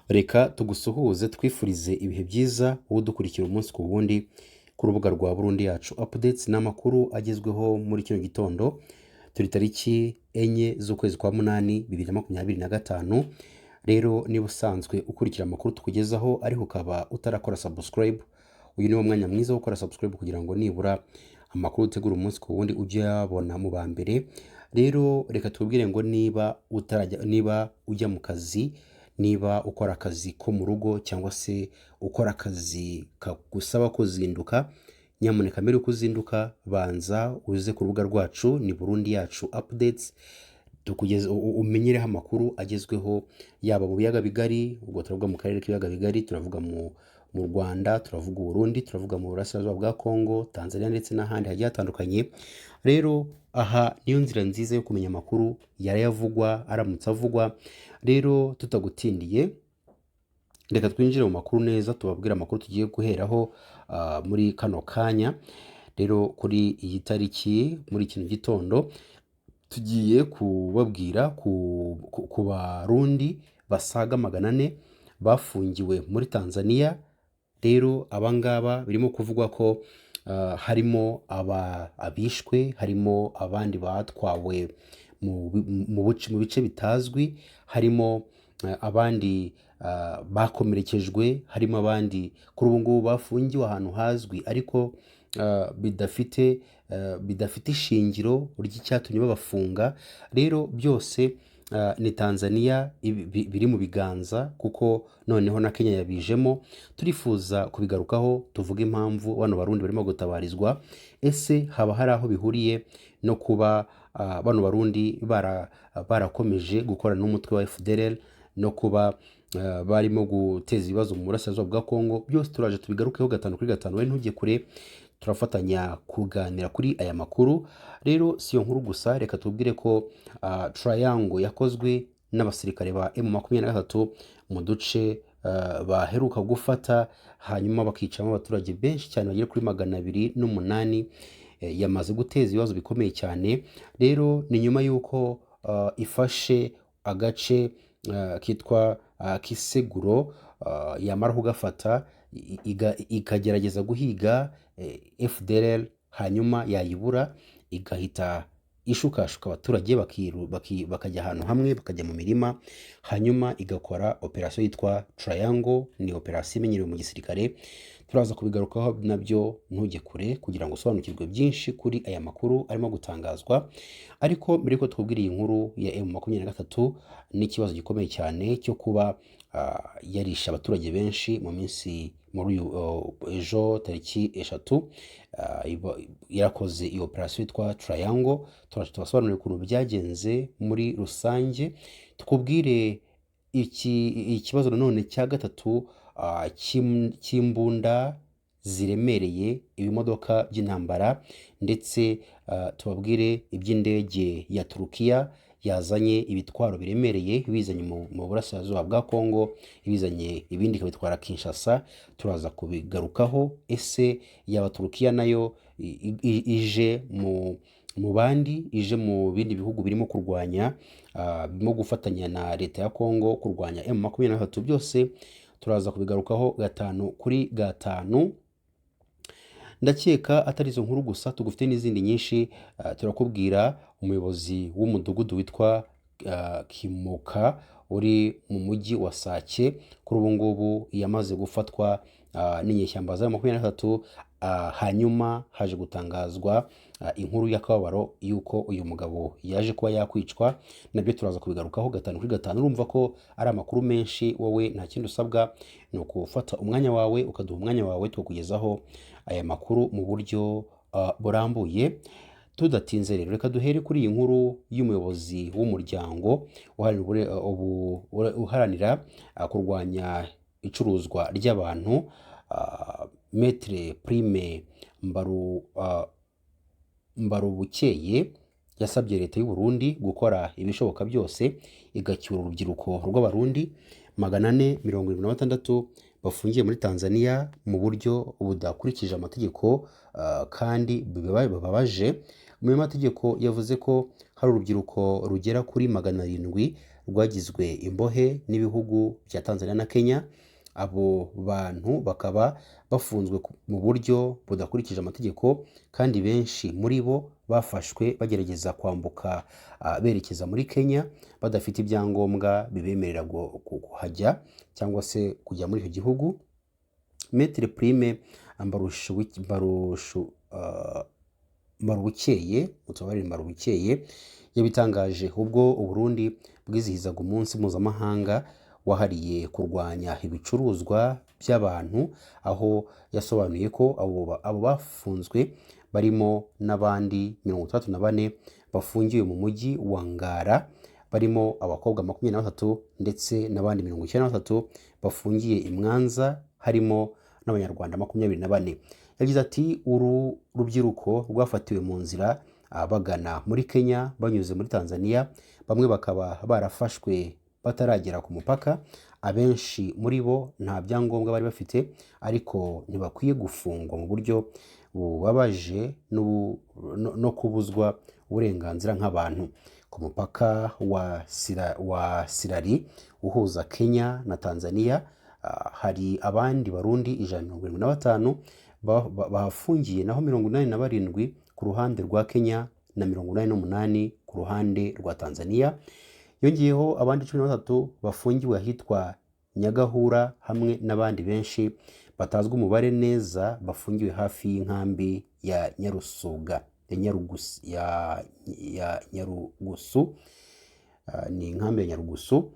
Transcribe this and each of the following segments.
Reka tugusuhuze, twifurize ibihe byiza wowe udukurikira umunsi ku wundi ku rubuga rwa Burundi Yacu Updates. Ni amakuru agezweho muri kino gitondo. Turi tariki 4 z'ukwezi kwa 8 2025. Rero niba usanzwe ukurikira amakuru tukugezaho ariko ukaba utarakora subscribe, uyu ni wo mwanya mwiza wo gukora subscribe kugira ngo nibura amakuru utegura umunsi ku wundi ujye uyabona mu ba mbere. Rero reka tubwire ngo niba utarajya, niba ujya mu kazi, niba ukora akazi ko mu rugo cyangwa se ukora akazi kagusaba kuzinduka, nyamuneka mbere yuko uzinduka banza uze ku rubuga rwacu, ni Burundi Yacu Updates, tukugeze umenyereho amakuru agezweho yaba mu biyaga bigari. Ubwo turavuga mu karere k'ibiyaga bigari, turavuga mu Rwanda, turavuga Uburundi, turavuga mu burasirazuba bwa Kongo, Tanzania ndetse n'ahandi hagiye hatandukanye. Rero aha niyo nzira nziza yo kumenya amakuru yarayavugwa aramutse avugwa. Rero tutagutindiye, reka twinjire mu makuru neza, tubabwire amakuru tugiye guheraho muri kano kanya. Rero kuri iyi tariki, muri kino gitondo, tugiye kubabwira ku Barundi basaga 400 bafungiwe muri Tanzania. Rero abangaba birimo kuvugwa ko harimo abishwe, harimo abandi batwawe mu bice bitazwi, harimo abandi bakomerekejwe, harimo abandi kuri ubu ngubu bafungiwe ahantu hazwi ariko bidafite ishingiro ry'icyatumye babafunga. Rero byose ni Tanzania biri mu biganza, kuko noneho na Kenya yabijemo. Turifuza kubigarukaho, tuvuge impamvu bano Barundi barimo gutabarizwa. Ese haba hari aho bihuriye no kuba bano Barundi barakomeje gukorana n'umutwe wa FDLR no kuba barimo guteza ibibazo mu burasirazuba bwa Kongo? Byose turaje tubigarukeho gatanu kuri gatanu. We ntujye kure, turafatanya kuganira kuri aya makuru. Rero si iyo nkuru gusa, reka tubwire ko triangle yakozwe n'abasirikare ba M23 mu duce baheruka gufata, hanyuma bakicamo abaturage benshi cyane bagera kuri 208, yamaze guteza ibibazo bikomeye cyane. Rero ni nyuma y'uko ifashe agace kitwa Kiseguro, yamara kugafata ikagerageza guhiga FDLR, hanyuma yayibura igahita ishukashuka abaturage bakajya ahantu hamwe, bakajya mu mirima, hanyuma igakora operasiyo yitwa Triangle. Ni operasiyo imenyerewe mu gisirikare. Turaza kubigarukaho nabyo, ntujye kure kugira ngo usobanukirwe byinshi kuri aya makuru arimo gutangazwa. Ariko mbere yuko twubwira iyi nkuru ya M23 n'ikibazo gikomeye cyane cyo kuba yarishe abaturage benshi mu minsi muri uyu ejo tariki 3, yarakoze iyo operasiyo yitwa Triangle, turaje tubasobanurire ukuntu byagenze muri rusange. Tukubwire ikibazo nanone cya gatatu cy'imbunda ziremereye, ibimodoka by'intambara, ndetse tubabwire iby'indege ya Turukiya yazanye ibitwaro biremereye ibizanye mu burasirazuba bwa Kongo, ibizanye ibindi ikabitwara Kinshasa. Turaza kubigarukaho. Ese yaba Turukiya nayo ije mu bandi, ije mu bindi bihugu birimo kurwanya, birimo gufatanya na leta ya Kongo kurwanya M23? Byose turaza kubigarukaho gatanu kuri gatanu. Ndakeka atari izo nkuru gusa, tugufite n'izindi nyinshi. Turakubwira umuyobozi w'umudugudu witwa Kimuka uri mu mujyi wa Sake, kuri ubu ngubu yamaze gufatwa n'inyeshyamba za 23, hanyuma haje gutangazwa inkuru y'akababaro y'uko uyu mugabo yaje kuba yakwicwa. Nabyo turaza kubigarukaho gatanu kuri gatanu. Urumva ko ari amakuru menshi. Wowe nta kindi usabwa, ni ukufata umwanya wawe, ukaduha umwanya wawe, tukakugezaho aya makuru mu buryo burambuye. Tudatinze rero, reka duhere kuri iyi nkuru y'umuyobozi w'umuryango uharanira kurwanya icuruzwa ry'abantu, Maître Prime Mbarubukeye. Yasabye leta y'u Burundi gukora ibishoboka byose igacyura urubyiruko rw'Abarundi 476 bafungiye muri Tanzania mu buryo budakurikije amategeko kandi bibabaje. Umunyamategeko yavuze ko hari urubyiruko rugera kuri 700 rwagizwe imbohe n'ibihugu bya Tanzania na Kenya. Abo bantu bakaba bafunzwe mu buryo budakurikije amategeko, kandi benshi muri bo bafashwe bagerageza kwambuka berekeza muri Kenya badafite ibyangombwa bibemerera kuhajya cyangwa se kujya muri icyo gihugu. Maître Prime Mbarubukeye, mutubabarire, Mbarubukeye, yabitangaje ubwo Uburundi bwizihizaga umunsi mpuzamahanga wahariye kurwanya ibicuruzwa by'abantu, aho yasobanuye ko abo bafunzwe barimo n'abandi 64 bafungiwe mu mujyi wa Ngara, barimo abakobwa 23 ndetse n'abandi 93 bafungiye i Mwanza, harimo n'Abanyarwanda 24. Yagize ati: "Uru rubyiruko rwafatiwe mu nzira bagana muri Kenya banyuze muri Tanzania, bamwe bakaba barafashwe bataragera ku mupaka. Abenshi muri bo nta byangombwa bari bafite, ariko ntibakwiye gufungwa mu buryo bubabaje no kubuzwa uburenganzira nk'abantu." Ku mupaka wa Sirari uhuza Kenya na Tanzania, hari abandi Barundi 175 bahafungiye, naho 87 ku ruhande rwa Kenya na 88 ku ruhande rwa Tanzania. Yongeyeho abandi 13 bafungiwe ahitwa Nyagahura, hamwe n'abandi benshi batazwi umubare neza bafungiwe hafi y'inkambi ya Nyarusuga ya Nyarugusu, ya Nyarugusu. Ni inkambi ya Nyarugusu.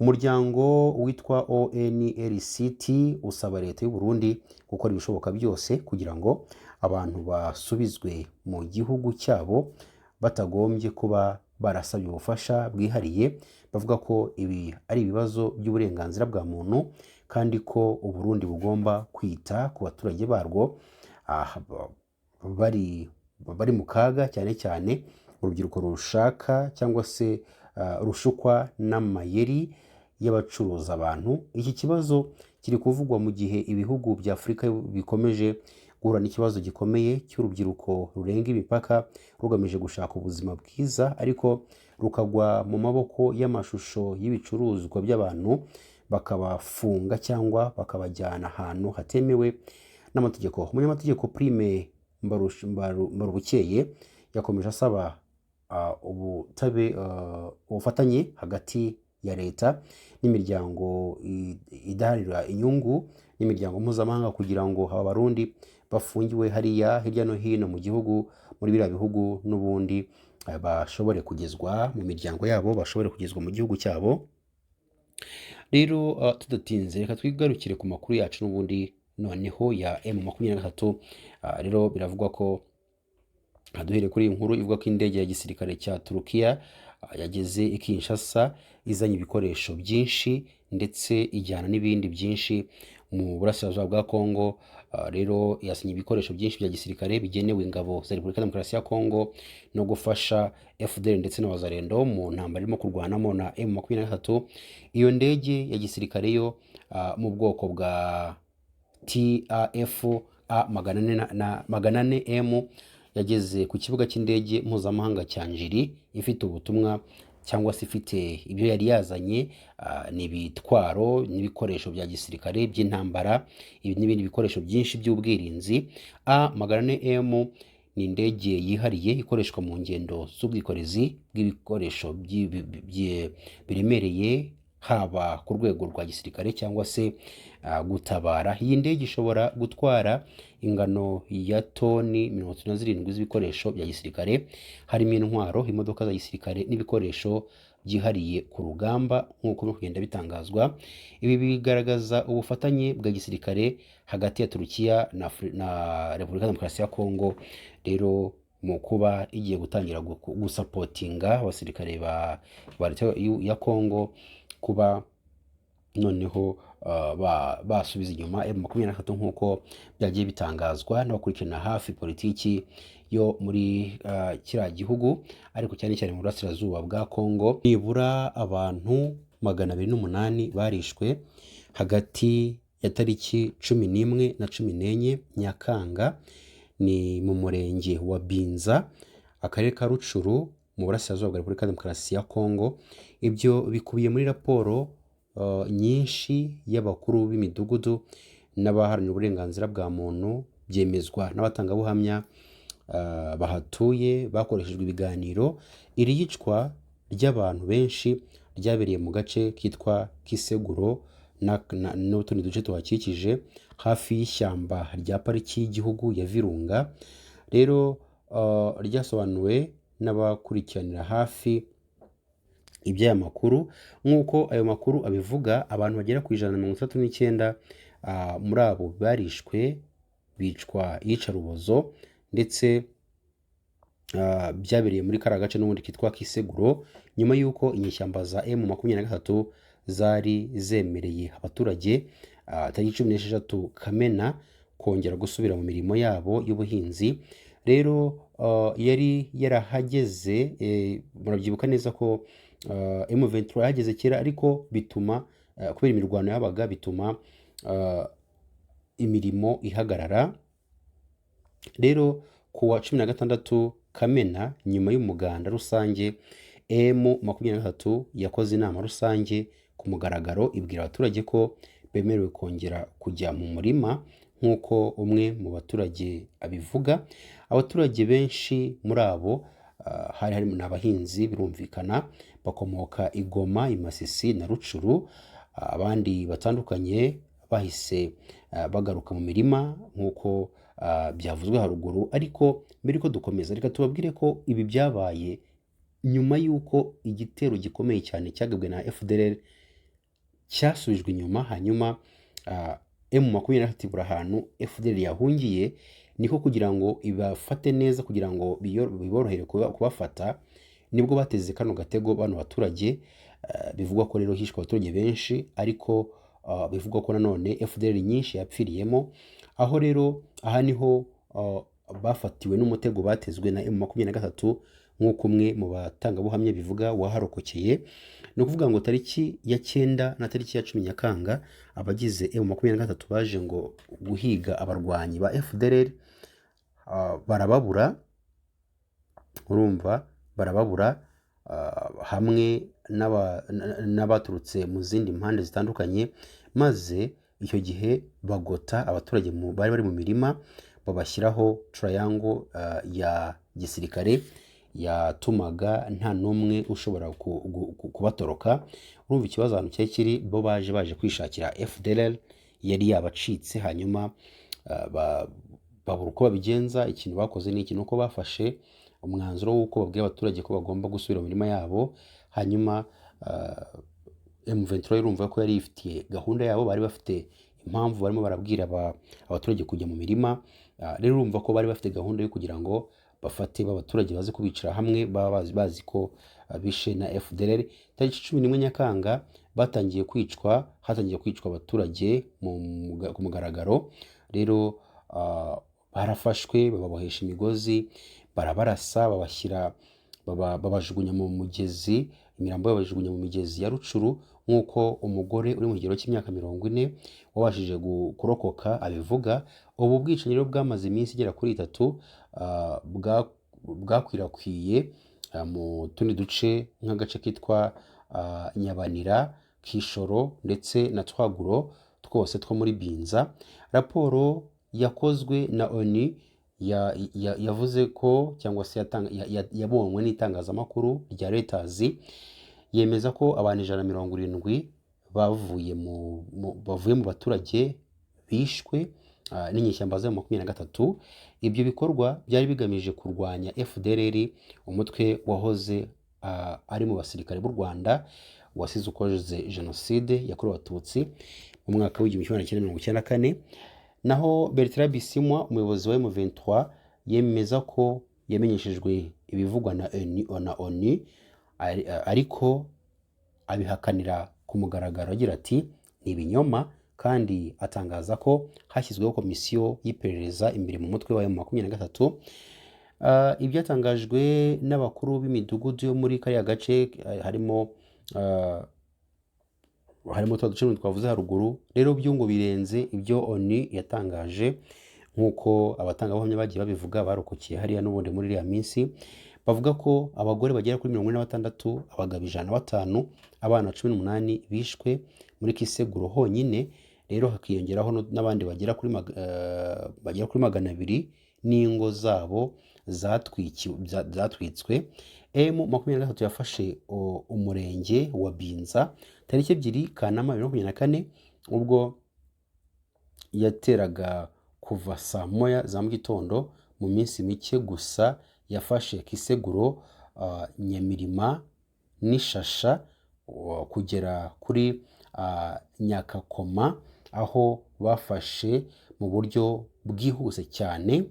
Umuryango witwa ONLCT usaba leta y'u Burundi gukora ibishoboka byose kugira ngo abantu basubizwe mu gihugu cyabo batagombye kuba barasabye ubufasha bwihariye. Bavuga ko ibi ari ibibazo by'uburenganzira bwa muntu kandi ko u Burundi bugomba kwita ku baturage barwo bari mu kaga, cyane cyane urubyiruko rushaka cyangwa se rushukwa n'amayeri y'abacuruza abantu. Iki kibazo kiri kuvugwa mu gihe ibihugu bya Afurika bikomeje guhura n'ikibazo gikomeye cy'urubyiruko rurenga imipaka rugamije gushaka ubuzima bwiza, ariko rukagwa mu maboko y'amashusho y'ibicuruzwa by'abantu, bakabafunga cyangwa bakabajyana ahantu hatemewe n'amategeko. Umunyamategeko Prime Mbarubukeye yakomeje asaba ubufatanye hagati ya leta n'imiryango idaharanira inyungu n'imiryango mpuzamahanga kugira ngo aba Barundi bafungiwe hariya hirya no hino mu gihugu, muri biriya bihugu n'ubundi, bashobore kugezwa mu miryango yabo, bashobore kugezwa mu gihugu cyabo. Rero tudatinze, reka twigarukire ku makuru yacu n'ubundi noneho ya M23. Rero biravugwa ko, duhereye kuri iyi nkuru ivuga ko indege ya gisirikare cya Turukiya yageze i Kinshasa izanye ibikoresho byinshi ndetse ijyana n'ibindi byinshi mu burasirazuba bwa Kongo. Rero yasinye ibikoresho byinshi bya gisirikare bigenewe ingabo za Repubulika ya Demokarasi ya Kongo no gufasha FDL ndetse na Wazalendo mu ntambara irimo kurwanamo na M23. Iyo ndege ya gisirikare yo mu bwoko bwa TAF A 400 na 400 M yageze ku kibuga cy'indege mpuzamahanga cya Njiri ifite ubutumwa cyangwa se ifite ibyo yari yazanye, ni ibitwaro n'ibikoresho bya gisirikare by'intambara, ibi n'ibindi bikoresho byinshi by'ubwirinzi. A 400 M ni indege yihariye ikoreshwa mu ngendo z'ubwikorezi bw'ibikoresho biremereye, haba ku rwego rwa gisirikare cyangwa se gutabara. Iyi ndege ishobora gutwara ingano ya toni 37 z'ibikoresho bya gisirikare, harimo intwaro, imodoka za gisirikare n'ibikoresho byihariye ku rugamba, nk'uko biri kugenda bitangazwa. Ibi bigaragaza ubufatanye bwa gisirikare hagati ya Turukiya na Repubulika ya Demokarasi ya Kongo, rero mu kuba igiye gutangira gusapotinga abasirikare ba leta ya Kongo kuba noneho basubiza inyuma M23, nk'uko byagiye bitangazwa n'abakurikirana hafi politiki yo muri kiriya gihugu, ariko cyane cyane mu burasirazuba bwa Kongo. Nibura abantu 208 barishwe hagati ya tariki 11 na 14 Nyakanga, ni mu murenge wa Binza, akarere ka Rucuru. mu burasirazuba bwa Repubulika ya Demokarasi ya Kongo. Ibyo bikubiye muri raporo nyinshi y'abakuru b'imidugudu n'abaharanira uburenganzira bwa muntu, byemezwa n'abatangabuhamya bahatuye bakoreshejwe ibiganiro. Iri yicwa ry'abantu benshi ryabereye mu gace kitwa Kiseguro n'utundi duce tuhakikije hafi y'ishyamba rya pariki y'igihugu ya Virunga. Rero ryasobanuwe n'abakurikiranira hafi iby'aya makuru. Nk'uko ayo makuru abivuga, abantu bagera ku 169 muri abo barishwe, bicwa iyicarubozo, ndetse byabereye muri kariya gace n'ubundi kitwa Kiseguro, nyuma y'uko inyeshyamba za M23 zari zemereye abaturage tariki 16 Kamena kongera gusubira mu mirimo yabo y'ubuhinzi. Rero yari yarahageze, murabyibuka neza ko M23 yahageze kera, ariko bituma kubera imirwano yabaga bituma imirimo ihagarara. Rero ku wa 16 Kamena, nyuma y'umuganda rusange, M23 yakoze inama rusange ku mugaragaro, ibwira abaturage ko bemerewe kongera kujya mu murima, nk'uko umwe mu baturage abivuga. Abaturage benshi muri abo hari harimo n'abahinzi birumvikana, bakomoka i Goma, i Masisi na Rucuru. Abandi batandukanye bahise bagaruka mu mirima nk'uko byavuzwe haruguru. Ariko mbere yuko dukomeza, reka tubabwire ko ibi byabaye nyuma y'uko igitero gikomeye cyane cyagabwe na FDLR cyasubijwe inyuma, hanyuma M23 ibura ahantu FDLR yahungiye, niko kugira ngo ibafate neza, kugira ngo biborohere kubafata, nibwo bateze kano gatego bano baturage. Bivugwa ko rero hishwe abaturage benshi, ariko bivugwa ko nanone FDLR nyinshi yapfiriyemo. Aho rero aha niho bafatiwe n'umutego batezwe na M23, nk'uko umwe mu batangabuhamya bivuga waharokokeye. Ni ukuvuga ngo tariki ya 9 na tariki ya 10 Nyakanga, abagize M23 baje ngo guhiga abarwanyi ba FDLR, barababura. Urumva, barababura hamwe n'abaturutse mu zindi mpande zitandukanye, maze icyo gihe bagota abaturage bari bari mu mirima, babashyiraho triangle ya gisirikare yatumaga nta n'umwe ushobora kubatoroka. Urumva ikibazo ahantu cyari kiri, bo baje kwishakira FDLR yari yabacitse, hanyuma babura uko babigenza. Ikintu bakoze ni iki? Ni uko bafashe umwanzuro w'uko babwiye abaturage ko bagomba gusubira mu mirima yabo. Hanyuma M23 urumva ko yari ifitiye gahunda yabo, bari bafite impamvu barimo barabwira abaturage kujya mu mirima. Rero urumva ko bari bafite gahunda yo kugira ngo bafate ba baturage baze kubicara hamwe, baba bazi ko bishe na FDLR. Tariki 11 Nyakanga batangiye kwicwa, hatangiye kwicwa abaturage ku mugaragaro. Rero barafashwe, bababohesha imigozi, barabarasa, babajugunya mu mugezi, imirambo yabo bayijugunya mu migezi ya Rucuru, nk'uko umugore uri mu kigero cy'imyaka 40 wabashije kurokoka abivuga. Ubu bwicanyi rero bwamaze iminsi igera kuri 3, bwakwirakwiye mu tundi duce nk'agace kitwa Nyabanira, Kishoro ndetse na Twaguro, twose two muri Binza. Raporo yakozwe na ONU yavuze ko, cyangwa se yabonywe n'itangazamakuru rya Reuters, yemeza ko abantu 170 bavuye mu baturage bishwe n'inyeshyamba za 23. Ibyo bikorwa byari bigamije kurwanya FDLR, umutwe wahoze ari mu basirikare b'u Rwanda wasize ukoze jenoside yakorewe Abatutsi mu mwaka w'1994. Naho Bertrand Bisimwa, umuyobozi wa M23, yemeza ko yamenyeshejwe ibivugwa na ONU, ariko abihakanira ku mugaragaro agira ati: "Ni ibinyoma", kandi atangaza ko hashyizweho komisiyo y'iperereza imbere mu mutwe wa M23. Ibyatangajwe n'abakuru b'imidugudu yo muri kariya gace, harimo twa duce twavuze haruguru, rero byo ngo birenze ibyo ONU yatangaje, nk'uko abatangabuhamya bagiye babivuga barokokeye hariya n'ubundi muri iriya minsi. Bavuga ko abagore bagera kuri 46, abagabo 105, abana 18 bishwe muri Kiseguro honyine. Rero hakiyongeraho n'abandi bagera kuri 200 n'ingo zabo zatwitswe. M23 yafashe umurenge wa Binza tariki 2 Kanama 2024, ubwo yateraga kuva saa 1 za mu gitondo. Mu minsi mike gusa yafashe Kiseguro, Nyamirima n'Ishasha kugera kuri Nyakakoma, aho bafashe mu buryo bwihuse cyane.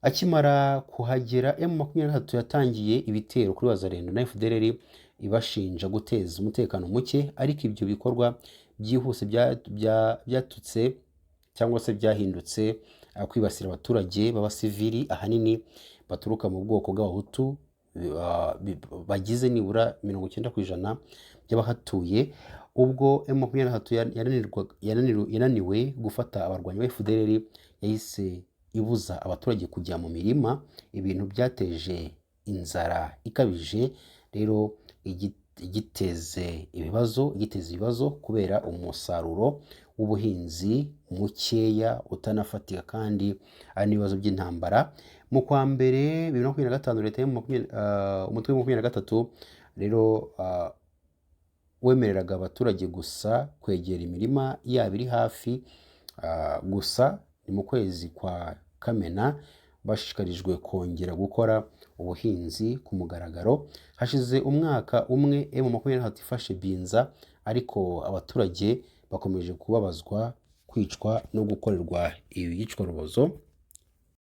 Akimara kuhagera, M23 yatangiye ibitero kuri Wazalendo na FDLR, ibashinja guteza umutekano muke, ariko ibyo bikorwa byihuse byatutse cyangwa se byahindutse kwibasira abaturage b'abasivili, ahanini baturuka mu bwoko bw'Abahutu, bagize nibura 90% by'abahatuye. Ubwo M23 yananiwe gufata abarwanyi ba FDLR, yahise ibuza abaturage kujya mu mirima, ibintu byateje inzara ikabije. Rero igiteze ibibazo kubera umusaruro w'ubuhinzi mukeya utanafatika, kandi ari n'ibibazo by'intambara. Mu kwa mbere 2025, leta umutwe wa 23 rero wemereraga abaturage gusa kwegera imirima yabo iri hafi gusa. Ni mu kwezi kwa Kamena bashishikarijwe kongera gukora ubuhinzi ku mugaragaro. Hashize umwaka umwe M23 ifashe Binza, ariko abaturage bakomeje kubabazwa, kwicwa no gukorerwa iyicwarubozo.